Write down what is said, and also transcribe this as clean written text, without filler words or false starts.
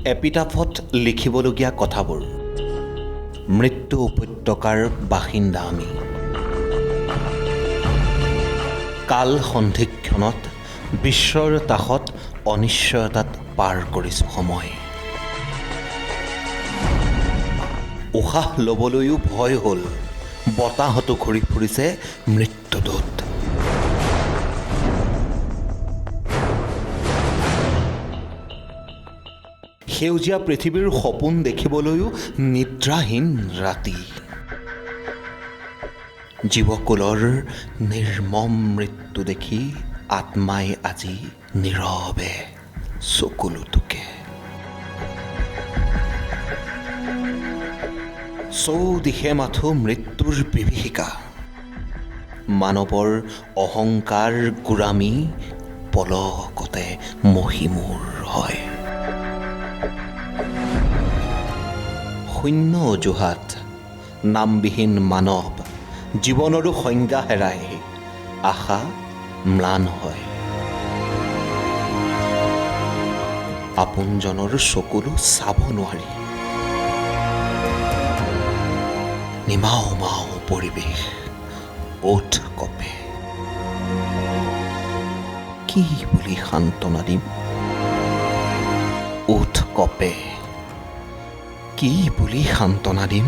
এপিটাফত লিখিবলগীয়া কথাবোৰ। মৃত্যু উপত্যকাৰ বাসিন্দা আমি। কাল সন্ধিক্ষণত বিশ্বৰ তাসত অনিশ্চয়তাত পাৰ কৰিছোঁ সময়। উশাহ ল'বলৈও ভয় হ'ল, বতাহতো ঘূৰি ফুৰিছে মৃত্যুদূত। সেউজীয়া পৃথিৱীৰ সপোন দেখিবলৈও নিদ্ৰাহীন ৰাতি। জীৱকুলৰ নিৰ্মম মৃত্যু দেখি আত্মাই আজি নীৰৱে চকুলো টোকে। চৌদিশে মাথো মৃত্যুৰ বিভীষিকা। মানৱৰ অহংকাৰ গোড়ামি পলকতে মহিমূৰ হয়। শূন্য অজুহাত, নামবিহীন মানৱ জীৱনৰো সংজ্ঞা হেৰাই আশা ম্লান হয়। আপোনজনৰ চকুলো চাব নোৱাৰি। নিমাও মাও পৰিৱেশ, ওঠ কঁপে। কি বুলি সান্তনা দিম? ওঠ কঁপে, কি বুলি সান্তনা দিম?